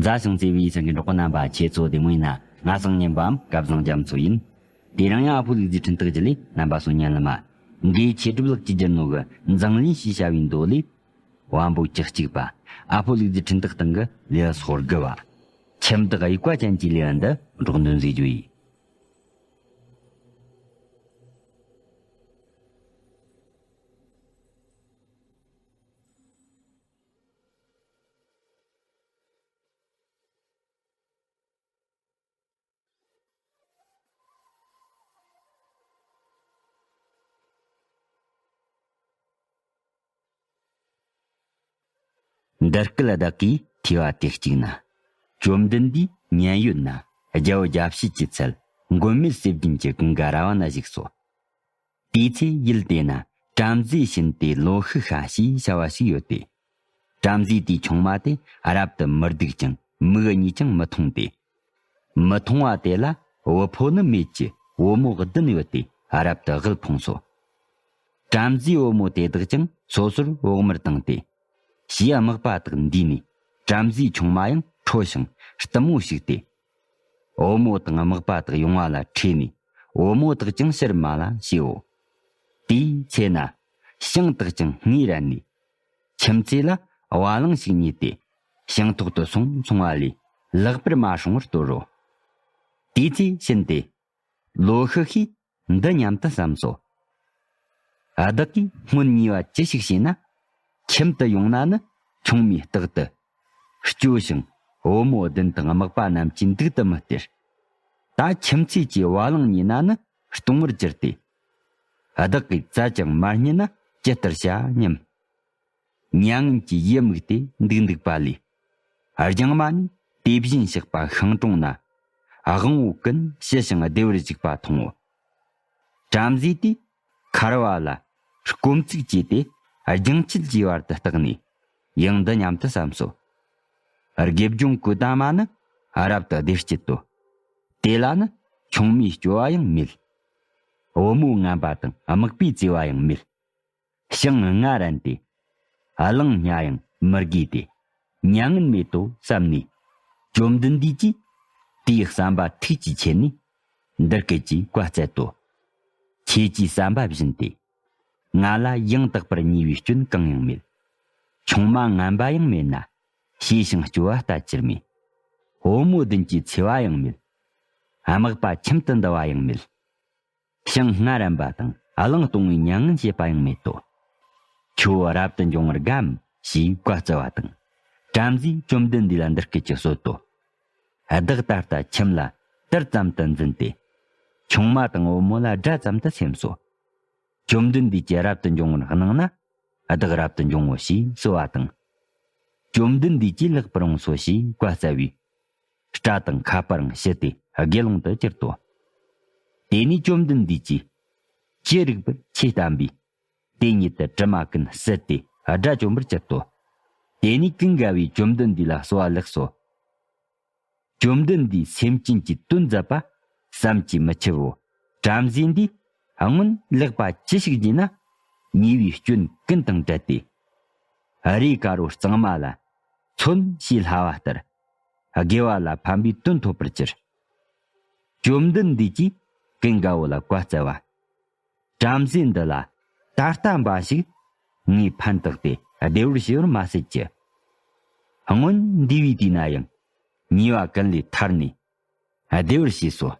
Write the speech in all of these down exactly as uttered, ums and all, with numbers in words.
མཛའ་ཞིང་བརྩེ་བའི་སེམས་ཀྱི་གྲོགས་པོ་རྣམ་པ། ཁྱེད་ཚོ་བདེ་མོ་ཡིན་ན། ང་སང་ཉིན་པའམ་སྐལ་བཟང་རྒྱ་མཚོ་ཡིན། དེ་རིང་ཡང་ཨ་ཕོ་ལུག་རྫིའི་འཕྲིན་སྟེགས་བརྒྱུད་ལས་རྣམ་པ་ཚོ་ཉན་ལ་མ། འགའི་ཆེད་སྒྲུབ་ལགས་ཀྱིས་བསྒྱུར་ནོ་གི་མཛངས་བླུན་ཞེས་བྱ་བའི་མདོ་ལས། བམ་པོ་བཅུ་གཅིག་པ། ཨ་ཕོ་ལུག་རྫིའི་འཕྲིན་སྟེགས་སྟེང་གི་ལེའུ་སོ་དགུ་བ། ཁྱིམ་བདག་དབྱུག་པ་ཅན་གྱི་ལེའུ་འདི་སྒྲོག་འདོན་མཛད་རྒྱུ་ཡིན། འདི་སྐད་བདག་གིས་ཐོས་པ་དེ་གཅིག་ན། བཅོམ་ལྡན་འདས་མཉན་ཡོད་ན་རྒྱལ་པོ་རྒྱལ་བྱེད་ཀྱི་ཚལ་མགོན་མེད་ཟས་སྦྱིན་གྱི་ཀུན་དགའ་ར་བ་ན་བཞུགས་སོ། དེའི་ཚེ་ཡུལ་དེ་ན་བྲམ་ཟེའི་བྱིན་ཏེ་ལོ་ཤི་ཤ་ཞེས་བྱ་བ་ཞིག་ཡོད་དེ། བྲམ་ཟེ་དེའི་ཆུང་མ་དེ་རབ་ཏུ་མི་སྡུག་ཅིང་མིག་གཉིས་ཀྱང་མི་མཐོང་སྟེ། མི་མཐོང་བ་དེ་ལ་བུ་ཕོ་ནི་མེད་ཀྱི་བུ་མོ་བདུན་ཡོད་དེ་རབ་ཏུ་དབུལ་ཕོངས་སོ། བྲམ་ཟེའི་བུ་མོ་དེ་དག་ཀྱང་སོ་སོར་བོགས་མར་བཏང་སྟེ། ཞེས་དམག་པ་དག་འདུས་ནས་བྲམ་ཟེའི་ཆུང་མ་ཡང་ཁྲོ་ཞིང་གཏུམ་མོ་ཞིག་སྟེ། བུ་མོ་དང་དམག་པ་དག་ཡོང་བ་ལ་ཁྲོས་ནས་བུ་མོ་དག་ཀྱང་ཕྱིར་མ་ལ་བྱེའོ། དེའི་ཚེ་ན་ཞིང་དག་ཀྱང་ངོས་རལ་ནས། ཁྱིམ་མཚེས་ལ་བ་གླང་ཞིག་རྙེད་དེ་ཞིང་ཐོག་ཏུ་སོང་སོང་བ་ལས་ལེགས་པར་མ་བསྲུང་བར་སྟོར་རོ། དེའི་ཚེ་ཤིན་ཏེ། ལོ་ཤི་ཤིས་འདི་སྙམ་དུ་བསམས་སོ། བདག་གིས་སྔོན་ཉེས་པ་ཅི་ཞིག་བྱས་ན། ཁྱིམ་དུ་ཡོང་ན་ནི་ཆུང་མས་རྟག་ཏུ་སྐྱོ་ཞིང་བུ་མོ་བདུན་དང་དམག་པ་རྣམས་ཀྱིས་འདུག་ཏུ་མི་སྟེར། ད་ཁྱིམ་མཚེས་ཀྱི་བ་གླང་རྙེད་ན་ནི་སྟོང་བར་གྱུར་ཏེ། བདག་གིས་བཙལ་ཀྱང་མ་རྙེད་ན་ཇི་ལྟར་བྱ་སྙམ། མྱ་ངན་གྱིས་ཡིད་མུག་སྟེ་འདུག་འདུག་པ་ལས། རྒྱང་མ་ནས་དེ་བཞིན་གཤེགས་པ་ཤིང་དྲུང་ན། དབང་པོ་ཀུན་ཞི་ཞིང་བདེ་བར་བཞུགས་པ་མཐོང་ངོ་། བྲམ་ཟེ་དེས་ཁར་བ་ལ་སྐོམ་ཚིག་བཅས་ཏེ་རྒྱང་ཆད་ཀྱི་བར་དུ་བརྟགས་ནས་ཡང་འདི་སྙམ་དུ་བསམས་སོ། དགེ་སྦྱོང་གོ་ཏ་མ་ནི་རབ་ཏུ་བདེ་སྐྱིད་དོ། དེ་ལ་ནི་ཆུང་མའི་སྐྱོ་བ་ཡང་མེད། བུ་མོ་ངན་པ་དང་དམག་པའི་བརྩེ་བ་ཡང་མེད། ཞིང་ང་རན་ཏེ། གླང་ཉ་ཡང་མི་དགོས་ཏེ། མྱ་ངན་མེད་དོ་བསམ་ནས། བཅོམ་ལྡན་འདས་ཀྱིས་དེའི་བསམ་པ་ཐུགས་ཀྱིས་མཁྱེན་ནས། འདི་སྐད་ཀྱི་བཀའ་སྩལ་ཏོ། ཁྱེད་ཀྱི་བསམ་པ་བཞིན་ཏེ། ང་ལ་ཡང་དག་པར་ཉེས་པའི་སྐྱོན་གང་ཡང་མེད། ཆུང་མ་ངན་པ་ཡང་མེད་ན། ཞེ་ཞིང་སྐྱོ་བ་ལྟ་ཅིར་མེད། བུ་མོ་བདུན་གྱི་འཚེ་བ་ཡང་མེད། དམག་པ་ཁྱིམ་དུ་འདུ་བ་ཡང་མེད། ཞིང་ང་རན་པ་དང་གླང་གཏོང་བའི་མྱ་ངན་བྱེད་པ་ཡང་མེད་དོ། ཁྱོད་རབ་ཏུ་འབྱུང་བར་དགའམ་ཞེས་བཀའ་སྩལ་བ་དང་། བྲམ་ཟེས་བཅོམ་ལྡན་འདས་ལ་འདི་སྐད་ཅེས་གསོལ་ཏོ། བདག་ད་ལྟ་ཁྱིམ་ལ་ཏིལ་ཙམ་དུ་འཛིན་ཏེ། ཆུང་མ་དང་བུ་མོ་ལ་སྒྲ་ཙམ་དུ་སེམས་སོ། བཅོམ་ལྡན་འདས་ཀྱིས་རབ་ཏུ་འབྱུང་བར་གནང་ན། བདག་རབ་ཏུ་འབྱུང་ངོ་ཞེས་གསོལ་བ་དང་། བཅོམ་ལྡན་འདས་ཀྱིས་ལེགས་པར་འོང་སོ་ཞེས་བཀའ་སྩལ་བས། སྐྲ་དང་ཁ་པར་ཡང་ཕྱིས་ཏེ་དགེ་སློང་དུ་གྱུར་ཏོ། དེ་ནས་བཅོམ་ལྡན་འདས་ཀྱིས། ཅི་རིགས་པར་ཆོས་བསྟན་པས། དེ་ཉིད་དུ་གྲིབ་མ་ཀུན་བསིལ་ཏེ་དགྲ་བཅོམ་པར་གྱུར་ཏོ། དེ་ནས་ཀུན་དགའ་བོས་བཅོམ་ལྡན་འདས་ལ་གསོལ་བ་ལེགས་སོ། བཅོམ་ལྡན་འདས་སེམས་ཅན་གྱི་དོན་མཛད་པ་བསམ་གྱིས་མི་ཁྱབ་བོ། བྲམ་ཟེ་འདིས་སྔོན་ལེགས་པ་ཅི་ཞིག་བགྱིས་ན། ཉེས་པའི་སྐྱོན་ཀུན་དང་བྲལ་ཏེ། རས་དཀར་པོ་གཙང་མ་ལ་མཚོན་ཞེས་སླ་བ་ལྟར། དགེ་བ་ལ་ཕན་པའི་དོན་ཐོབ་པར་གྱུར། བཅོམ་ལྡན་འདས་ཀྱིས་ཀུན་དགའ་བོ་ལ་བཀའ་སྩལ་བ། བྲམ་ཟེ་འདི་ལ་ད་ལྟ་འབའ་ཞིག་ངས་ཕན་བཏགས་ཏེ་བདེ་བར་བྱེད་པར་མ་ཟད་ཀྱི། སྔོན་འདས་པའི་དུས་ན་ཡང་ཉེས་པ་ཀུན་ལས་ཐར་ནས་བདེ་བར་བྱས་སོ།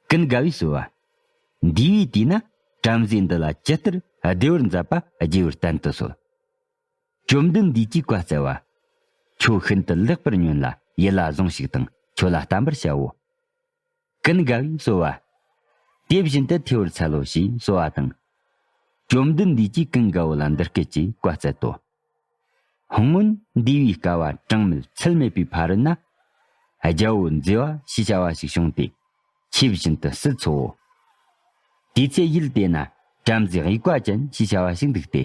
ཀུན་དགའ་བོས་གསོལ་བ། འདས་པའི་དུས་ན་བྲམ་ཟེ་འདི་ལ་ཇི་ལྟར་བདེ་བར་མཛད་པ་རྒྱས་པར་བསྟན་དུ་གསོལ། བཅོམ་ལྡན་འདས་ཀྱིས་བཀའ་སྩལ་བ། ཁྱོད་ཤིན་ཏུ་ལེགས་པར་ཉོན་ལ་ཡིད་ལ་ཟུངས་ཤིག་དང་ཁྱོད་ལ་བསྟན་པར་བྱའོ། ཀུན་དགའ་བོས་གསོལ་བ། དེ་བཞིན་དུ་ཐོས་པར་འཚལ་ལོ་ཞེས་གསོལ་བ་དང་། བཅོམ་ལྡན་འདས་ཀྱིས་ཀུན་དགའ་བོ་ལ་འདི་སྐད་ཅེས་བཀའ་སྩལ་ཏོ། སྔོན་འདས་པའི་བསྐལ་པ་གྲངས་མེད་ཚད་མེད་པའི་ཕ་རོལ་ན། རྒྱལ་པོ་མཛེས་པ་ཞེས་བྱ་བ་ཞིག་བྱུང་སྟེ། ཆོས་བཞིན་དུ་སྲིད་འཚོའོ། དེའི་ཚེ་ཡུལ་དེ་ན་བྲམ་ཟེ་དབྱུག་པ་ཅན་ཞེས་བྱ་བ་ཞིག་འདུག་སྟེ།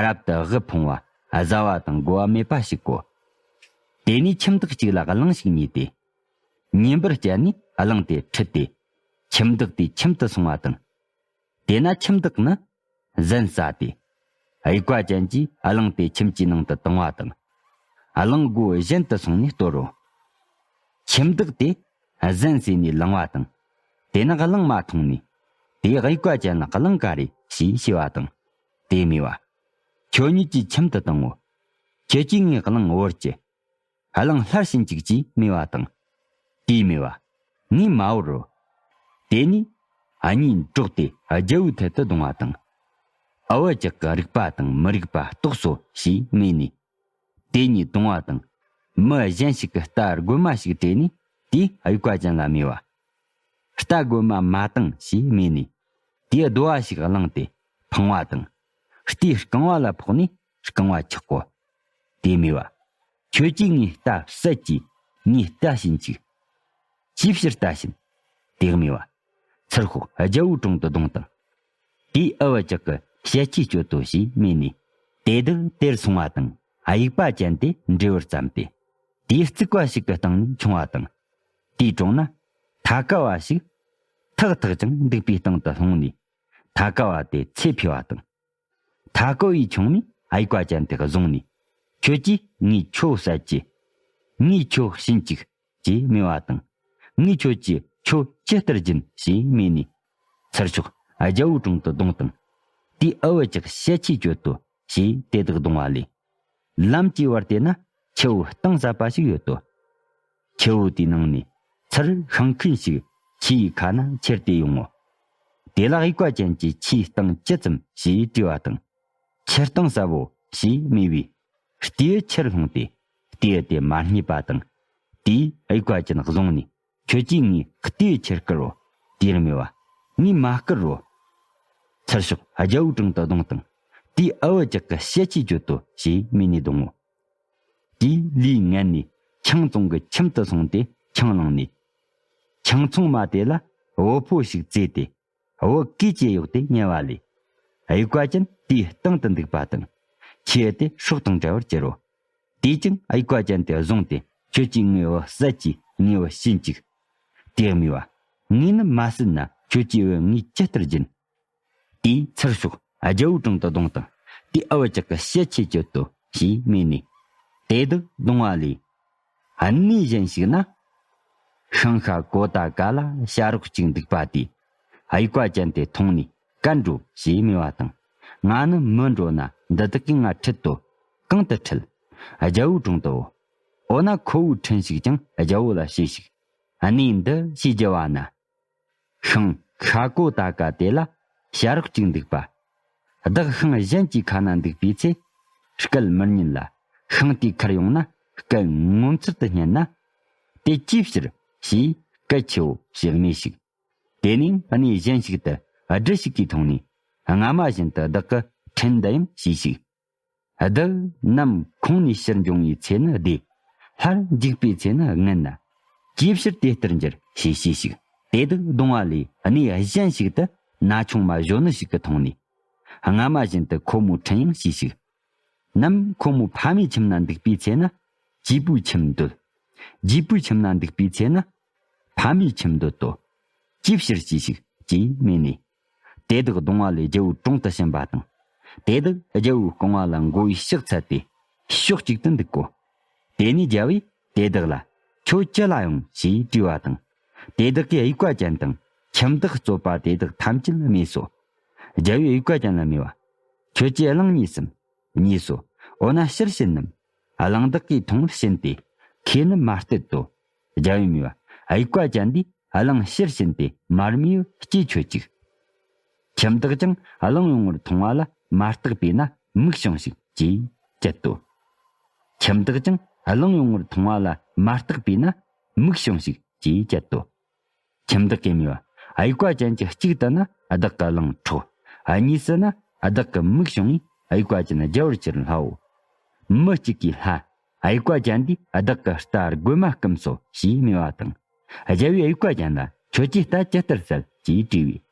རབ་ཏུ་དབུལ་ཕོངས་པ་བཟའ་བ་དང་བགོ་བ་མེད་པ་ཞིག་གོ། དེ་ནས་ཁྱིམ་བདག་ཅིག་ལ་གླང་ཞིག་རྙེད་དེ། ཉིན་པར་བསྐྱལ་ནས་གླང་དེ་ཁྲིད་དེ། ཁྱིམ་བདག་དེའི་ཁྱིམ་དུ་སོང་བ་དང་། དེ་ན་ཁྱིམ་བདག་ནི་ཟན་ཟ་སྟེ། དབྱུག་པ་ཅན་གྱིས་གླང་དེ་ཁྱིམ་གྱི་ནང་དུ་བཏང་བ་དང་། གླང་སྒོ་གཞན་དུ་སོང་ནས་གཏོར་རོ། ཁྱིམ་བདག་དེ་གཟན་ཟོས་ནས་ལངས་པ་དང་། དེ་ནི་གླང་མ་མཐོང་ནས། དེས་དབྱུག་པ་ཅན་ལ་གླང་ག་རེ་ཞེས་ཞུས་པ་དང་། དེས་སྨྲས་པ། ཁྱོད་གཉིས་ཀྱི་ཁྱིམ་དུ་བཏང་ངོ་། ཁྱེད་ཀྱིས་ངའི་གླང་བོར་གྱི། གླང་སླར་བྱིན་ཅིག་ཅེས་སྨྲས་པ་དང་། དེས་སྨྲས་པ། ངས་མ་བོར་རོ། དེ་ནས་གཉིས་འགྲོགས་ཏེ་རྒྱལ་པོའི་ཐད་དུ་བརྡུང་བ་དང་། ཨ་བ་ཅག་གི་རིག་པ་དང་མི་རིག་པ་རྟོགས་སོ་ཞེས་སྨྲས་ནས། དེ་གཉིས་བརྡུང་བ་དང་། མི་གཞན་ཞིག་གིས་རྟ་རྒོད་མ་ཞིག་བྲོས་ནས་དེས་དབྱུག་པ་ཅན་ལ་སྨྲས་པ། རྟ་རྒོད་མ་མ་བཏང་ཞེས་སྨྲས་ནས། དེས་རྡོ་བ་ཞིག་བླངས་ཏེ་འཕངས་པ་དང་། རྟའི་རྐང་བ་ལ་ཕོག་ནས་རྐང་བ་ཆག་གོ། དེས་སྨྲས་པ། ཁྱོད་ཀྱིས་ངའི་རྟ་བསད་ཀྱིས་ངའི་རྟ་བྱིན་ཅིག། ཅིའི་ཕྱིར་རྟ་བྱིན། དེས་སྨྲས་པ། ཚུར་ཤོག་རྒྱལ་པོའི་དྲུང་དུ་བརྡུངས་དང་། དེས་ཨ་བ་ཅག་གི་ཞལ་ཆས་གཅོད་དོ་ཞེས་སྨྲས་ནས། དེ་དག་དེར་སོང་བ་དང་དབྱུག་པ་ཅན་དེ་འབྲས་བུར་བརྩམས་ཏེ། དེའི་རྩིག་པ་ཞིག་གི་སྟེང་ནས་མཆོང་བ་དང་། དེའི་དྲུང་ན་ཐ་ཀ་བ་ཞིག་ཐག་ཐག་ཅིང་འདུག་པའི་སྟེང་དུ་ལྷུང་ནས། ཐ་ཀ་བ་དེ་ཚེ་འཕོས་པ་དང་། ཐ་ཀ་བའི་ཆུང་མས་དབྱུག་པ་ཅན་དེ་བཟུང་ནས། ཁྱོད་ཀྱིས་ངས་ཁྱོད་བསད་ཀྱི། ངས་ཁྱོད་བྱིན་ཅིག་ཅེས་སྨྲས་པ་དང་། ངས་ཁྱོད་ཀྱིས་ཁྱོད་ཇི་ལྟར་སྦྱིན་ཞེས་སྨྲས་ནས། ཚུར་ཤོག་རྒྱལ་པོའི་དྲུང་དུ་བརྡུངས་དང་། དེས་ཨ་བ་ཅག་ཞལ་ཆས་གཅོད་དོ་ཞེས་དེ་དག་བརྡུང་བ་ལས། ལམ་གྱི་བར་དེ་ན་ཁྱེའུ་གཏིང་ཟབ་པ་ཞིག་ཡོད་དོ། ཁྱེའུ་དེའི་ནང་ནས་ཚུར་ཤིང་མཁན་ཞིག་ཁྱེའུའི་ཁ་ན་ཁྱེར་ཏེ་ཡོང་ངོ་། དེ་ལ་དབྱུག་པ་ཅན་གྱིས་ཁྱེའུའི་གཏིང་ཇི་ཙམ་ཞེས་དྲིས་པ་དང་། ཁྱེའུ་གཏིང་ཟབ་བོ་ཞེས་སྨྲས་པས། རྟའི་ཁྱེར་ལྷུང་སྟེ་རྟའི་དེ་མ་རྙེད་པ་དང་། དེས་དབྱུག་པ་ཅན་བཟུང་ནས། ཁྱོད་ཀྱིས་ངའི་རྟའི་ཁྱེར་བསྐུར་རོ། དེས་སྨྲས་པ། ངས་མ་བསྐུར་རོ། ཚུར་ཤོག་རྒྱལ་པོའི་དྲུང་དུ་བརྡུངས་དང་། དེས་ཨ་བ་ཅག་གི་ཞལ་ཆས་གཅོད་དོ་ཞེས་སྨྲས་ནས་བརྡུང་ངོ་། དེས་ལུས་ངལ་ནས་ཆང་བཙོང་གི་ཁྱིམ་དུ་སོང་སྟེ་ཆང་བླངས་ནས། ཆང་ཚོང་མ་དེ་ལ་བུ་ཕོ་ཞིག་བཙས་ཏེ། བུ་གོས་ཅི་གཡོགས་ཏེ་ཉལ་བ་ལས། དབྱུག་པ་ཅན་དེའི་སྟེང་དུ་འདུག་པ་དང་། ཁྱེའུ་དེ་སྲོག་དང་བྲལ་བར་གྱུར་རོ། དེས་ཀྱང་དབྱུག་པ་ཅན་དེ་བཟུང་སྟེ། ཁྱོད་ཀྱིས་ངའི་བུ་བསད་ཀྱིས་ངའི་བུ་བྱིན་ཅིག། དེས་སྨྲས་པ། ངས་ནི་མ་བསད་ན་ཁྱོད་ཀྱི་བུ་ངས་ཇི་ལྟར་སྦྱིན། དེས་ཚུར་ཤོག་རྒྱལ་པོའི་དྲུང་དུ་བརྡུངས་དང་། དེས་ཨ་བ་ཅག་གི་ཞལ་ཆས་གཅོད་དོ་ཞེས་སྨྲས་ནས། དེ་དག་བརྡུང་བ་ལས། གནས་གཞན་ཞིག་ན། ཤིང་ཤ་གོ་ཏ་ཀ་ལ་བྱ་རོག་ཅིག་འདུག་པ་དེས་དབྱུག་པ་ཅན་དེ་མཐོང་ནས་བཀལ་འགྲོ་ཞེས་སྨྲས་པ་དང་། ང་ནི་མི་འགྲོ་ན་འདི་དག་གིས་ང་ཁྲིད་དོ། གང་དུ་ཁྲིད། རྒྱལ་པོའི་དྲུང་དུའོ། འོ་ན་ཁོ་བོའི་འཕྲིན་ཞིག་ཀྱང་རྒྱལ་པོ་ལ་བྱོས་ཤིག། གནས་འདི་ཞེས་བགྱི་བ་ན། ཤིང་ཤ་གོ་ཏ་ཀ་དེ་ལ་བྱ་རོག་ཅིག་འདུག་པ། བདག་ཤིང་གཞན་གྱི་ཁ་ན་འདུག་པའི་ཚེ། སྐད་མི་སྙན་ལ། ཤིང་དེའི་ཁར་ཡོང་ན་སྐད་ངོ་མཚར་དུ་སྙན་ན། དེ་ཅིའི་ཕྱིར་ཞེས་སྐད་ཆེའོ་ཞེས་སྨྲས་ཤིག། དེ་ནས་གནས་གཞན་ཞིག་ཏུ་སྦྲུལ་ཞིག་གིས་མཐོང་ནས། སྔ་མ་བཞིན་དུ་བདག་གི་འཕྲིན་འདི་ཡང་བྱས་ཤིག། བདག་ནམ་ཁོང་ནས་ཕྱིར་འབྱུང་བའི་ཚེ་ནི་བདེ། སླར་འཇུག་པའི་ཚེ་ནི་ངན་ན། ཅིའི་ཕྱིར་དེ་ལྟར་འགྱུར་ཞེས་སྐྱེས་ཤིག། དེ་དག་བརྡུང་བ་ལས་གནས་གཞན་ཞིག་ཏུ་ན་ཆུང་མ་གཞོན་ནུ་ཞིག་གིས་མཐོང་ནས། སྔ་མ་བཞིན་དུ་ཁོ་མོའི་འཕྲིན་ཡང་བྱས་ཤིག། ནམ་ཁོ་མོ་ཕ་མའི་ཁྱིམ་ན་འདུག་པའི་ཚེ་ན། སྐྱེས་བུའི་ཁྱིམ་འདོད། སྐྱེས་བུའི་ཁྱིམ་ན་འདུག་པའི་ཚེ་ན། ཕ་མའི་ཁྱིམ་འདོད་དོ། ཅིའི་ཕྱིར་སྐྱེས་ཤིག་ཅེས་སྨྲས་ནས། དེ་དག་བརྡུང་བ་ལས་རྒྱལ་པོའི་དྲུང་དུ་ཕྱིན་པ་དང་། དེ་དག་རྒྱལ་པོའི་རྐང་བ་ལ་མགོ་བོས་ཕྱག་འཚལ་ཏེ། ཕྱོགས་གཅིག་ཏུ་འདུག་གོ། དེ་ནས་རྒྱལ་པོས་དེ་དག་ལ། ཁྱོད་ཅི་ལ་ཡོང་ཞེས་དྲིས་པ་དང་། དེ་དག་གིས་དབྱུག་པ་ཅན་དང་ཁྱིམ་བདག་གཙོས་པ་དེ་དག་ཐམས་ཅད་སྨྲས་སོ། རྒྱལ་པོས་དབྱུག་པ་ཅན་ལ་སྨྲས་པ། ཁྱོད་ཀྱིས་གླང་རྙེད་སམ། རྙེད་སོ། འོ་ན་ཕྱིར་ཕྱིན་ནམ། གླང་བདག་གིས་མཐོང་བར་ཕྱིན་ཏེ། ཁོས་ནི་མ་བསྟད་དོ། རྒྱལ་པོས་སྨྲས་པ། དབྱུག་པ་ཅན་འདིས་གླང་ཕྱིར་ཕྱིན་ཏེ་མ་རྨོས་པའི་སྐྱེས་ཆོད་ཅིག། ཁྱིམ་བདག་ཀྱང་གླང་ཡོང་བར་མཐོང་བ་ལ་མ་བརྟགས་པས་ན་མིག་བྱང་ཞིག་ཅེས་བྱེད་དོ། ཁྱིམ་བདག་ཀྱང་གླང་ཡོང་བར་མཐོང་བ་ལ་མ་བརྟགས་པས་ན་མིག་བྱང་ཞིག་ཅེས་བྱེད་དོ། ཁྱིམ་བདག་གིས་སྨྲས་པ། དབྱུག་པ་ཅན་གྱི་གཅིག་ཏུ་ན་བདག་གི་གླང་འཕྲོག། གཉིས་སུ་ན་བདག་གི་མིག་བྱང་བས་དབྱུག་པ་ཅན་རྒྱལ་བར་གྱུར་སླའོ། མི་གཅིག་གིས་སླ། དབྱུག་པ་ཅན་འདིས་བདག་གི་རྟ་རྒོད་མ་བསྐུམས་སོ་ཞེས་སྨྲས་པ་དང་། རྒྱལ་པོས་དབྱུག་པ་ཅན་ལ། ཁྱོད་ཀྱིས་རྟ་ཇི་ལྟར་བསད་ཅེས་དྲིས་པས།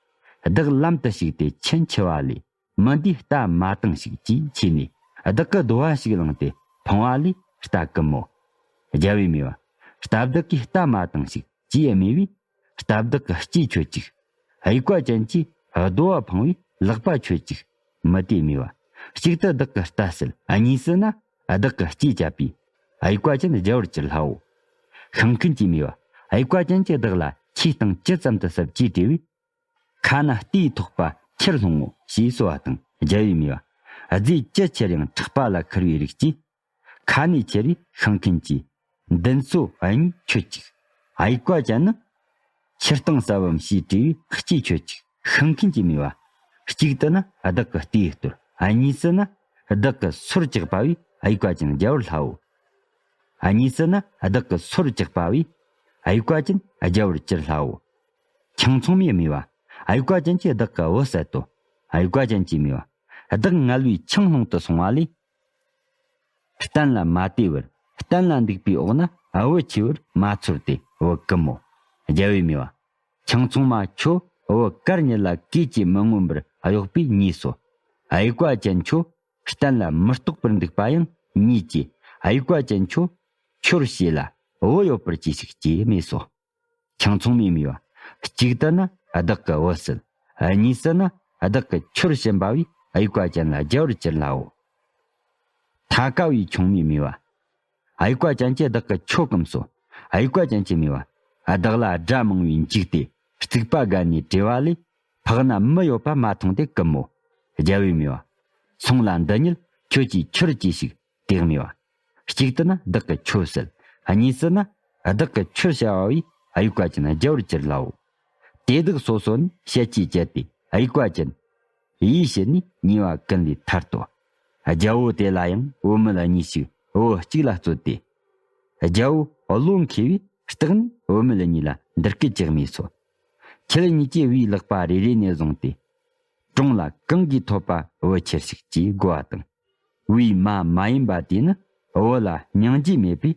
བདག་ལམ་དུ་ཞུགས་ཏེ་ཁྱི་འཆི་བ་ལས། མི་འདིས་རྟ་མ་བཏང་ཞིག་ཅེས་ཆས་ནས། བདག་གིས་རྡོ་བ་ཞིག་བླངས་ཏེ་འཕངས་པ་ལས་རྟ་བསྐུམ་མོ། རྒྱལ་པོས་སྨྲས་པ། རྟ་བདག་གིས་རྟ་མ་བཏང་ཞིག་ཅེས་སྨྲས་པས། རྟ་བདག་གི་སྐྱེས་ཆོད་ཅིག། དབྱུག་པ་ཅན་གྱིས་རྡོ་བ་འཕངས་པས་ལག་པ་ཆོད་ཅིག། མི་དེས་སྨྲས་པ། གཅིག་ཏུ་བདག་གི་རྟ་བསད། གཉིས་སུ་ན་བདག་གི་སྐྱེས་བཅད་པས། དབྱུག་པ་ཅན་རྒྱལ་བར་གྱུར་སླའོ། ཤིང་མཁན་གྱིས་སྨྲས་པ། དབྱུག་པ་ཅན་གྱིས་བདག་ལ་ཆོས་སྟེང་ཇི་ཙམ་དུ་ཟབ་ཅེས་དྲིས་པས། ཁ་ན་ལྟའི་ཐོགས་པ་ཁྱེར་སློང་ངོ་ཞེས་གསོལ་བ་དང་རྒྱལ་བས་སྨྲས་པ། རྫས་ཅི་ཁྱེར་ཡང་ཕྲག་པ་ལ་ཁུར་བའི་རིགས་ཀྱིས། ཁ་ནས་ཁྱེར་བའི་ཤིང་མཁན་གྱིས། མདུན་སོ་གཉིས་ཁྱོད་ཅིག། དབྱུག་པ་ཅན་ནི། ཕྱིར་བཏང་ཟབ་བམ་ཞེས་དྲིས་པས་ལྕེ་ཁྱོད་ཅིག། ཤིང་མཁན་གྱིས་སྨྲས་པ། གཅིག་ཏུ་ན་བདག་གི་ལྟའི་ལྟོར། གཉིས་སུ་ན་བདག་གི་སོར་བཅག་པ་བས་དབྱུག་པ་ཅན་རྒྱལ་བར་སླའོ། གཉིས་སུ་ན་བདག་གི་སོར་བཅག་པ་བས་དབྱུག་པ་ཅན་རྒྱལ་བར་གྱུར་སླའོ། ཁྱང་ཚོང་མས་སྨྲས་པ། དབྱུག་པ་ཅན་གྱིས་བདག་གི་བུ་བསད་དོ། དབྱུག་པ་ཅན་གྱིས་སྨྲས་པ། བདག་ངལ་བས་ཆང་སློང་དུ་སོང་བ་ལས། གཏན་ལ་མ་བལྟས་པར་གཏན་ལ་འདུག་པའི་འོག་ན་བུ་ཆེ་བར་མ་ཚོར་ཏེ་བུ་རྐུན་མོ། རྒྱལ་བས་སྨྲས་པ། ཁྱང་ཚོང་མ་ཁྱོད་བུ་གར་ཉལ་ལ་གོས་ཀྱིས་མི་མངོན་པར་གཡོགས་པས་ཉེས་སོ། དབྱུག་པ་ཅན་ཁྱོད་གཏན་ལ་མི་རྟོག་པར་འདུག་པ་ཡང་ཉེས་ཀྱི། དབྱུག་པ་ཅན་ཁྱོད་ཆོར་བྱས་ལ་བུ་ཡོད་པར་གྱིས་ཤིག་ཅེས་སྨྲས་སོ། ཁྱང་ཚོང་མས་སྨྲས་པ། གཅིག་ཏུ་ན་བདག་གི་བུ་བསད། གཉིས་སུ་ན་བདག་གི་ཆོར་ཕྱིན་པ་བས་དབྱུག་པ་ཅན་ལ་རྒྱལ་བར་གྱུར་སླའོ། ཐ་ཀ་བའི་ཁྱུང་མས་སྨྲས་པ། དབྱུག་པ་ཅན་གྱིས་བདག་གི་ཆོ་བསྐུམས་སོ། དབྱུག་པ་ཅན་གྱིས་སྨྲས་པ། བདག་ལ་དགྲ་མང་བས་འཇིགས་ཏེ་རྩིག་པ་བརྒལ་ནས་བྲོས་པ་ལས་ཕག་ན་མི་ཡོད་པ་མ་མཐོང་སྟེ་རྐུན་མོ། རྒྱལ་བས་སྨྲས་པ། སོང་ལ་འདི་ཉིད་ཁྱོད་ཀྱིས་ཁྱེར་གྱིས་ཤིག། དེས་སྨྲས་པ། གཅིག་ཏུ་ན་བདག་གི་ཆོ་བསད། གཉིས་སུ་ན་བདག་གི་ཆོར་བྱ་བ་བས་དབྱུག་པ་ཅན་རྒྱལ་བར་གྱུར་སླའོ། དེ་དག་སོ་སོ་ནས་ཞལ་གྱིས་བཅད་དེ་དབྱུག་པ་ཅན་ཡིད་བྱེད་ནས་ཉེས་པ་ཀུན་ལས་ཐར་ཏོ། རྒྱལ་པོ་དེ་ལ་ཡང་བུད་མེད་གཉིས་ཤིག་བུ་གཅིག་ལ་སྩོལ་ཏེ། རྒྱལ་པོ་བློ་མཁས་པས་བརྟགས་ནས་བུད་མེད་གཉིས་ལ་འདི་སྐད་ཅེས་སྨྲས་སོ། ཁྱེད་གཉིས་ཀྱིས་བུའི་ལག་པ་རེ་རེ་ནས་བཟུང་སྟེ། གྲོང་ལ་གང་གིས་ཐོབ་པ་བུ་ཁྱེར་ཤིག་ཅེས་བསྒོ་བ་དང་། བུའི་མ་མ་ཡིན་པ་དེ་ནི་བུ་ལ་སྙིང་རྗེ་མེད་པས་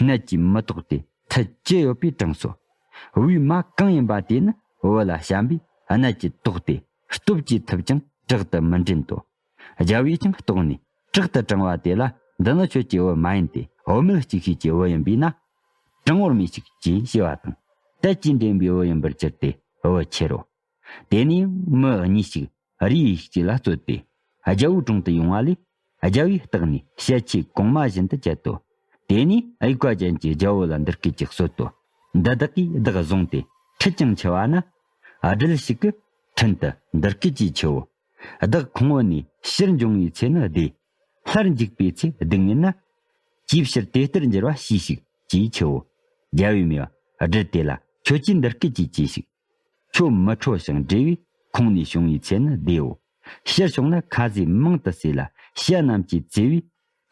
ནད་ཀྱིས་མི་དོགས་ཏེ་མཐུ་ཅི་ཡོད་པས་དྲངས་སོ། བུའི་མ་གང་ཡིན་པ་དེ་ནི་བུ་ལ་བྱམས་པས་ནད་ཀྱིས་དོགས་ཏེ་སྟོབས་ཀྱིས་ཐུབ་ཀྱང་དྲག་ཏུ་མི་འདྲེན་ཏོ། རྒྱལ་པོས་ཀྱང་རྟོགས་ནས་དྲག་ཏུ་དྲངས་པ་དེ་ལ། འདི་ནི་ཁྱོད་ཀྱི་བུ་མ་ཡིན་ཏེ་བུད་མེད་ཅིག་ཤོས་ཀྱི་བུ་ཡིན་པས་ན། དྲང་བོར་སྨྲོས་ཤིག་ཅེས་ཞུས་པ་དང་། དད་ཀྱིས་འདྲེན་པའི་བུ་ཡིན་པར་གྱུར་ཏེ་བུ་ཁྱེར་རོ། དེ་ནས་ཡང་མི་གཉིས་ཤིག་རིའི་ཡུག་ཅིག་ལ་སྩོལ་ཏེ། རྒྱལ་པོའི་དྲུང་དུ་ཡོང་བ་ལས། རྒྱལ་པོས་བརྟགས་ནས་ཞལ་ཆད་གོང་མ་བཞིན་དུ་བཅད་དོ། དེ་ནས་དབྱུག་པ་ཅན་གྱིས་རྒྱལ་པོ་ལ་འདི་སྐད་ཅེས་གསོལ་ཏོ། འདི་དག་གིས་བདག་བཟུང་སྟེ་ཁྲིད་ཅིང་འཆི་བ་ན། དགྲ་ཞིག་གི་དྲུང་དུ་འདི་སྐད་ཅེས་འཆིའོ། བདག་ཁོང་བུ་ནས་ཕྱིར་འབྱུང་བའི་ཚེ་ནི་བདེ། སླར་འཇུག་པའི་ཚེ་སྡུག་བསྔལ་ན། ཅིའི་ཕྱིར་དེ་ལྟར་འགྱུར་བ་ཤེས་ཤིག་ཅེས་འཆིའོ། རྒྱལ་པོས་སྨྲས་པ། དགྲ་དེ་ལ་ཁྱོད་ཀྱིས་འདི་སྐད་ཅེས་གྱིས་ཤིག། ཁྱོད་མི་ཁྲོ་ཞིང་བགྲེས་པས་ཁོང་ནས་བྱུང་བའི་ཚེ་ནི་བདེའོ། ཕྱིར་བྱུང་ན་ཁ་ཟས་མང་དུ་ཟོས་ལ་བྱ་རྣམས་ཀྱིས་བཙེ་བས་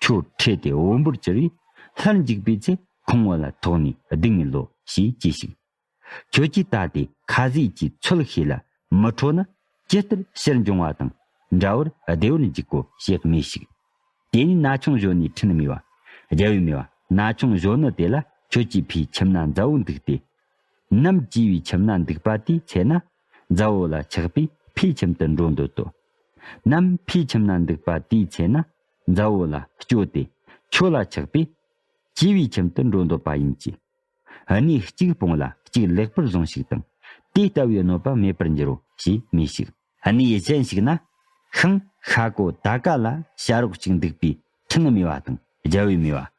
ཁྱོད་ཁྲོས་ཏེ་འོམ་བུར་གྱུར་བས་སླར་འཇུག་པའི་ཚེ་ཁོང་བུ་ལ་ཐོགས་ནས་སྡུག་བསྔལ་ལོ་ཞེས་གྱིས་ཤིག། ཁྱོད་ཀྱིས་ད་དེ་ཁ་ཟས་ཀྱི་ཚོད་ཤེས་ལ་མི་ཁྲོ་ན་ཇི་ལྟར་ཕྱིར་འབྱུང་བ་དང་འདྲ་བར་བདེ་བར་འཇུག་གོ་ཞེས་སྨྲས་ཤིག། དེ་ནས་ན་ཆུང་གཞོན་ནུའི་ཕྲིན་སྨྲས་པ། རྒྱལ་པོས་སྨྲས་པ། ན་ཆུང་གཞོན་ནུ་དེ་ལ་ཁྱོད་ཀྱིས་ཕའི་ཁྱིམ་ན་མཛའ་བོ་འདུག་སྟེ། ནམ་སྐྱེས་པའི་ཁྱིམ་ན་འདུག་པ་དེའི་ཚེ་ན་མཛའ་བོ་ལ་ཆགས་པས་ཕའི་ཁྱིམ་དུ་འགྲོ་འདོད་དོ། ནམ་ཕའི་ཁྱིམ་ན་འདུག་པ་དེའི་ཚེ་ན་མཛའ་བོ་ལ་སྐྱོ་སྟེ་ཁྱོད་ལ་ཆགས་པས་སྐྱེས་པའི་ཁྱིམ་དུ་འགྲོ་འདོད་པ་ཡིན་གྱི། གནས་གཅིག་སྤོངས་ལ་གཅིག་ལེགས་པར་བཟུང་ཞིག་དང་། དེ་ལྟ་བུའི་གནོད་པ་མེད་པར་འགྱུར་རོ་ཞེས་སྨྲས་ཤིག། གནས་གཞན་ཞིག་ན་ཤིང་ཤ་ཀོ་ད་ཀ་ལ་བྱ་རོག་ཅིག་འདུག་པའི་ཕྲིན་སྨྲས་པ་དང་རྒྱལ་པོས་སྨྲས་པ།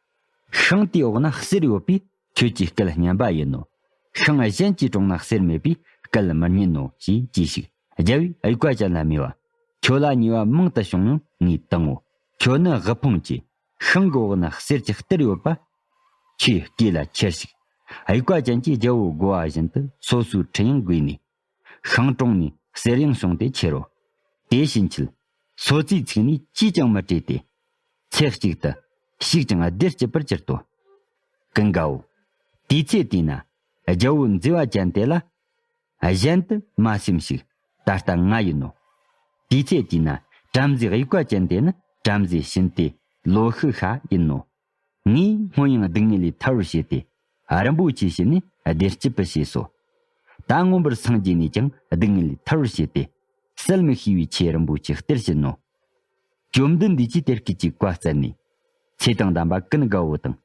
ཤིང་དེའི་འོག་ན་གསེར་ཡོད་པས་ཁྱོད་ཀྱི་སྐད་སྙན་པ་ཡིན་ནོ། ཤིང་གཞན་གྱི་དྲུང་ན་གསེར་མེད་པས་སྐད་མི་སྙན་ནོ་ཞེས་གྱིས་ཤིག། རྒྱལ་པོས་དབྱུག་པ་ཅན་ལ་སྨྲས་པ། ཁྱོད་ལ་ཉེས་པ་མང་དུ་བྱུང་ཡང་ངས་དང་ངོ་། ཁྱོད་ནི་དབུལ་ཕོངས་ཀྱི། ཤིང་གི་འོག་ན་གསེར་གྱི་གཏེར་ཡོད་པ། ཁྱོས་སྐེ་ལ་ཁྱེར་ཞིག། དབྱུག་པ་ཅན་གྱིས་རྒྱལ་པོ་བསྒོ་བ་བཞིན་དུ་སོ་སོའི་ཕྲིན་ཡང་བགོས་ནས། ཤིང་དྲུང་ནས་གསེར་ཡང་བྱུང་སྟེ་ཁྱེར་རོ། དེ་ཕྱིན་ཆད་སོ་ཚིས་ཚིག་ནས་ཅིས་ཀྱང་མི་བྲེལ་ཏེ། ཚེ་གཅིག་ཏུ་ཞིག་ཅིང་བདེ་སྐྱིད་པར་གྱུར་ཏོ། ཀུན་དགའ་བོ། དུས་ཚེ་དེས་ན་རྒྱལ་པོ་མཛེས་པ་ཅན་དེ་ལ། གཞན་དུ་མ་སེམས་ཤིག། ད་ལྟ་ང་ཡིན་ནོ། དུས་ཚེ་དེས་ན་བྲམ་ཟེ་དབྱུག་པ་ཅན་དེ་ནི་བྲམ་ཟེ་བྱིན་ཏེ་ལོ་ཤི་ཤ་ཡིན་ནོ། ངས་སྔོན་ཡང་སྡུག་བསྔལ་ལས་ཐར་བར་བྱས་ཏེ། རིན་པོ་ཆེ་བྱིན་ནས་བདེ་སྐྱིད་པར་བྱས་སོ། ད་མངོན་པར་སངས་རྒྱས་ནས་ཀྱང་སྡུག་བསྔལ་ལས་ཐར་བར་བྱས་ཏེ། བསད་མི་ཤེས་པའི་ཆེས་རིན་པོ་ཆེའི་གཏེར་བྱིན་ནོ། བཅོམ་ལྡན་འདས་ཀྱིས་དེ་སྐད་ཅེས་བཀའ་སྩལ་ནས། ཚེ་དང་ལྡན་པ་ཀུན་དགའ་བོ་དང་།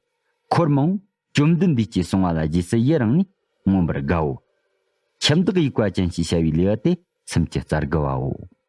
འཁོར་མང་པོ་བཅོམ་ལྡན་འདས་ཀྱིས་གསུངས་པ་ལ་རྗེས་སུ་ཡི་རང་ནས་མངོན་པར་དགའ་བོ། ཁྱིམ་བདག་དབྱུག་པ་ཅན་ཞེས་བྱ་བའི་ལེའུ་སྟེ་སུམ་ཅུ་རྩ་དགུ་བའོ།